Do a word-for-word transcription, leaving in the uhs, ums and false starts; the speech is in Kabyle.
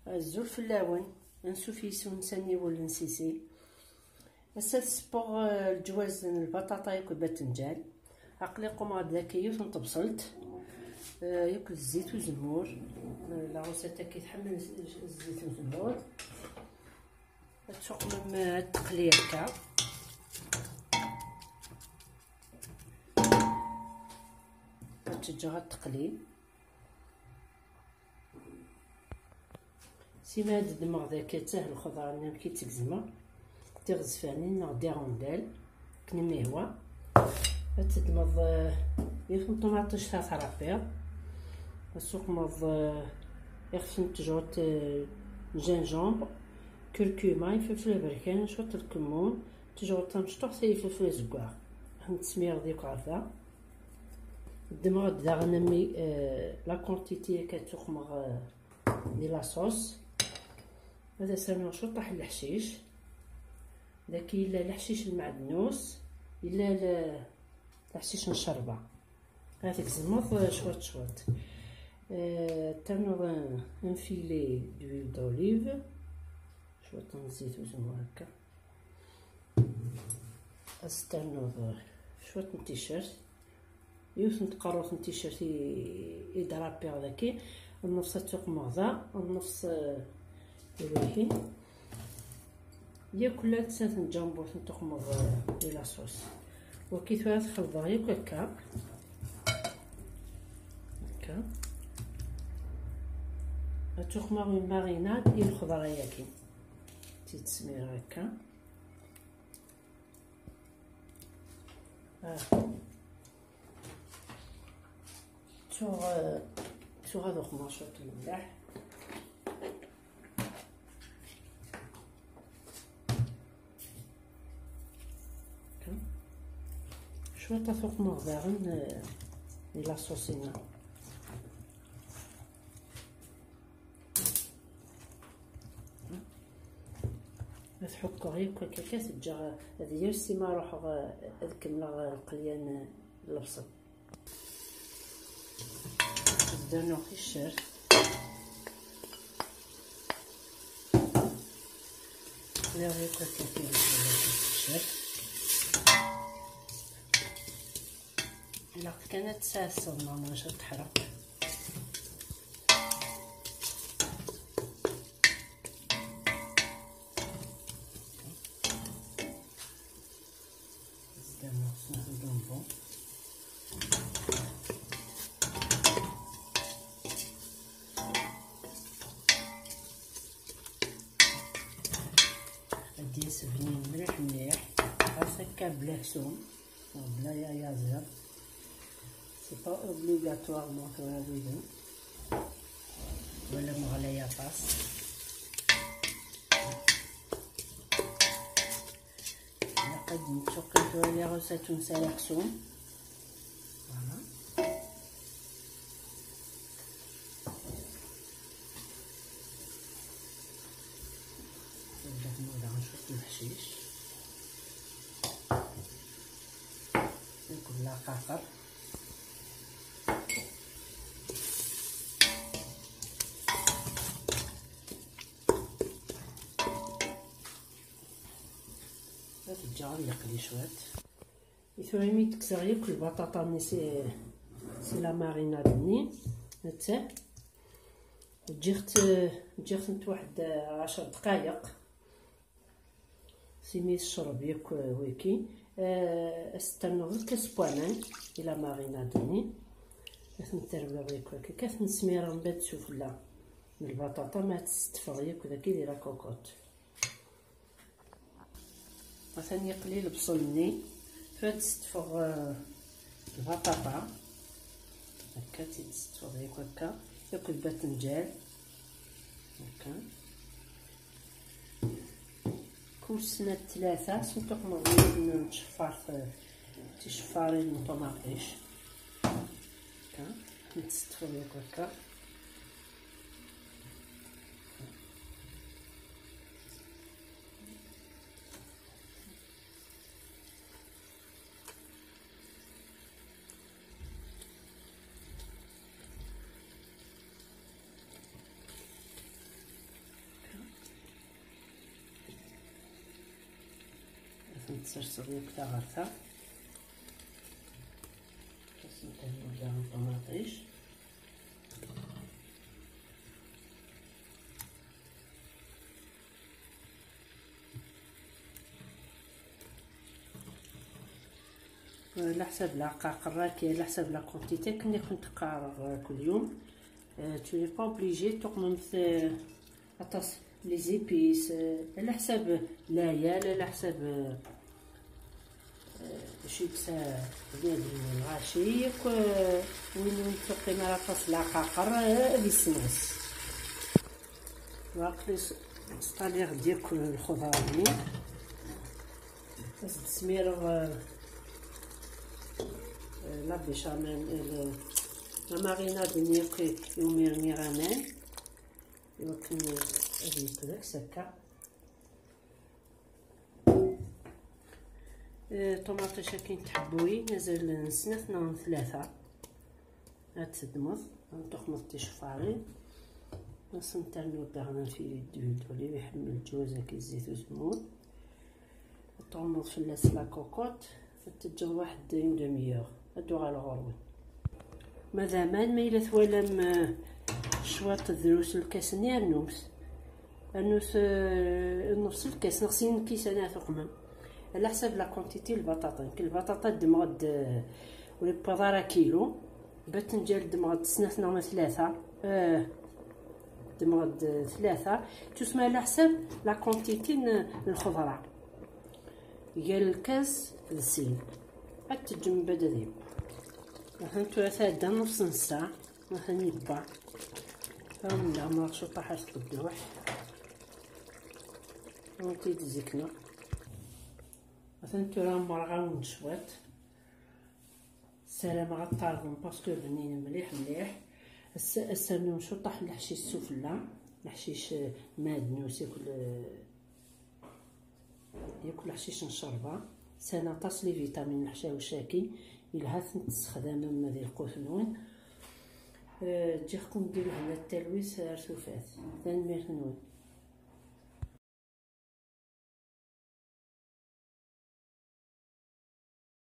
Azul fell-awen, ansuf yis-wen s aniwel n Sisi. Ass-a tesseɣ, eh, leǧwaz n lbaṭaṭa akked batenǧal. Aql-i qqumeɣ-d daki yiwet n tebṣelt, eh, akked zzit uzemmur. Eh, la recette-agi tḥemmel z-, zzit uzemmur. Ad tuqmem, eh, ad teqli akka. Ad teǧǧeɣ ad teqli. Sima ad ddmeɣ daki ttah lxeḍra-nni amek i tt-gezmeɣ, tiɣezfanin neɣ d irondelles, akken i m-yehwa. Ad teddmeḍ, eh, yiwet n ṭumaṭict ad trapiḍ. Ad tuqmeḍ, eh, ixef n tjurt, eh, n gingembre, curcuma, ifelfel aberkan, cwiṭ n lkemmun, tjurt tamecṭuḥt, ifelfel azeggaɣ. Ad ten-tesmireḍ yakk ɣer da. Ddmeɣ-d daɣen ami, eh, la quantité akka ad tuqmeɣ, eh, di la sauce. Ad as-rnuɣ cwiṭaḥ n leḥcic. Daki yella leḥcic n lmeɛdnus, yella le-, leḥcic n ccerba. Ad tgezmeḍ cwiṭ cwiṭ. Eh, ternuḍ un, un filet d'huile d'olive, cwiṭ n zzit uzemmur akka. Ad s-ternuḍ cwiṭ n ticcert, yiwet n tqerrut n ticcert i, i drapiɣ daki, nnefs ad tuqmeḍ da, nnefs, eh, iruḥi. Yakk llant snat n tǧamburt n tuqmeḍ, eh, di la sauce. Waki tura ad xelḍeɣ yakk akka. Akka. Ad tuqmeɣ une marinade i lxeḍra-yagi. Tt-id-smireɣ akka. Ah. Ttuɣ, eh, ttuɣ ad uqmeɣ cwiṭ n lmelḥ. Cwiṭ ad t-uqmeɣ daɣen, eh, di la sauce-ina. Ad ḥukkeɣ yakk akka, ad t-ǧǧeɣ ad yers, sima ruḥeɣ ad kemmleɣ lqelya n lebṣel. Ad d-rnuɣ ticcert. Qliɣ yakk akka ticcert. Ilaq kan ad tesɛedseḍ, ma maca teḥreq. Zdameɣ s nḥudu n bon. Ad d-yas bnin mliḥ mliḥ, ɣas akka bla aksum, bla ayaziḍ. C'est pas obligatoirement tura widen, wala meɣlay aṭas. Ilaq ad nettuqil tura di ɣusat ur nesɛi aksum. Voilà. Nbda nnuda cwiṭ n leḥcic. Akked laqaqer. Ad t-ǧǧeɣ ad yeqli cwiṭ. I tura imi d-kkseɣ yakk lbaṭaṭa-nni si, si la marinade-nni, netta, ǧǧiɣ-t, ǧǧiɣ-tent waḥed ɛecr dqayeq. Simi tecreb yakk wiki, eh, ad s-ternuḍ lkas n waman i la marinade-nni. Ad ten-terwiḍ yakk akka, ad ten-smireɣ mbeɛd sufella n lbaṭaṭa, ma ad tetteffeɣ yakk dagi di la cocotte. Atan yeqli lebṣel-nni, tura ad d-ssetfeɣ, eh, lbaṭaṭa. Akka, ad tt-id-ssetfeɣ yakk akka, yakk lbatenǧal. Akka. Kul snat tlata, sent uqmeḍ n tceffart, eh, ticeffarin n ṭumaṭic. Akka. Ad tt-ssetfeɣ yakk akka. Tserseḍ yakk taɣerta. Asentel n ṭumaṭic. Leḥsab la qaqerra-k, leḥsab la quantité, akken i kent-qqareɣ, euh, kul yum. Euh, tu n'es pas obligé tuqmemt, euh, aṭas les épices, euh, ala ḥsab lɛiyal, ala ḥsab, euh, euh, acu yekkes, euh, bnadem lɣaci, yakk, euh, win ur nettuqqim ara aṭas leɛqaqer, euh, ad yessenɣes. Waqil s-, sṭaliɣ-d yakk lxuḍra-nni. Ad s-d-smireɣ, euh, euh, la béchamel, euh, le, la marinade-nni yakk i umirni aman. Iwakken ad yeṭṭef akka. Eh, ṭumaṭic akin tḥebbuyin, azal n snat neɣ n tlata. Ad teddmeḍ, ad tuxmeḍ ticefarin. Ad sen-ternuḍ daɣen fi l'huile d'olive, iḥemmel lǧuz-agi zzit uzemmur. Ad tɣummeḍ fell-as la cocotte, ad teǧǧeḍ waḥed une demi-heure, ad d-uɣaleɣ ɣur-wen. Ma d aman, ma yella twalam, eh, cwiṭ drus n lkas-nni, rnumt. Rnut, eh, nneṣ lkas, neɣ sin lkisan ara tuqmem. Ala ḥsab la quantité n lbaṭaṭa. Nekk lbaṭaṭa ddmeɣ-d, eh, ur yewwiḍ ara kilu. Batenǧal ddmeɣ-d snat neɣ ma tlata. Eh, ddmeɣ-d tlata. Tusma ala ḥsab la quantité n, n lxeḍra. Gar lkas d sin. Ad teǧǧem mbaddad yewwa. Ahan tura tɛedda nneṣ n ssaɛa. Ahan yewwa. Awen-d ɛemreɣ cuṭaḥ ar tbedduḥ. Awen-t-id-zikneɣ. Ahan tura ɛemreɣ-awen-d cwiṭ. Ssarameɣ ad t-tɛerḍem parce que bnin mliḥ mliḥ. Ass-, ad s-ternum cuṭaḥ n leḥcic sufella, leḥcic, eh, madnus, yakk l-, yakk leḥcic n ccerba. Sɛan aṭas les vitamines leḥcawec-agi, yelha ad ten-tessexdamem di lqut-nwen. Eh, ǧǧiɣ-ken di lehna d talwit ar tufat. Tanemmirt-nwen.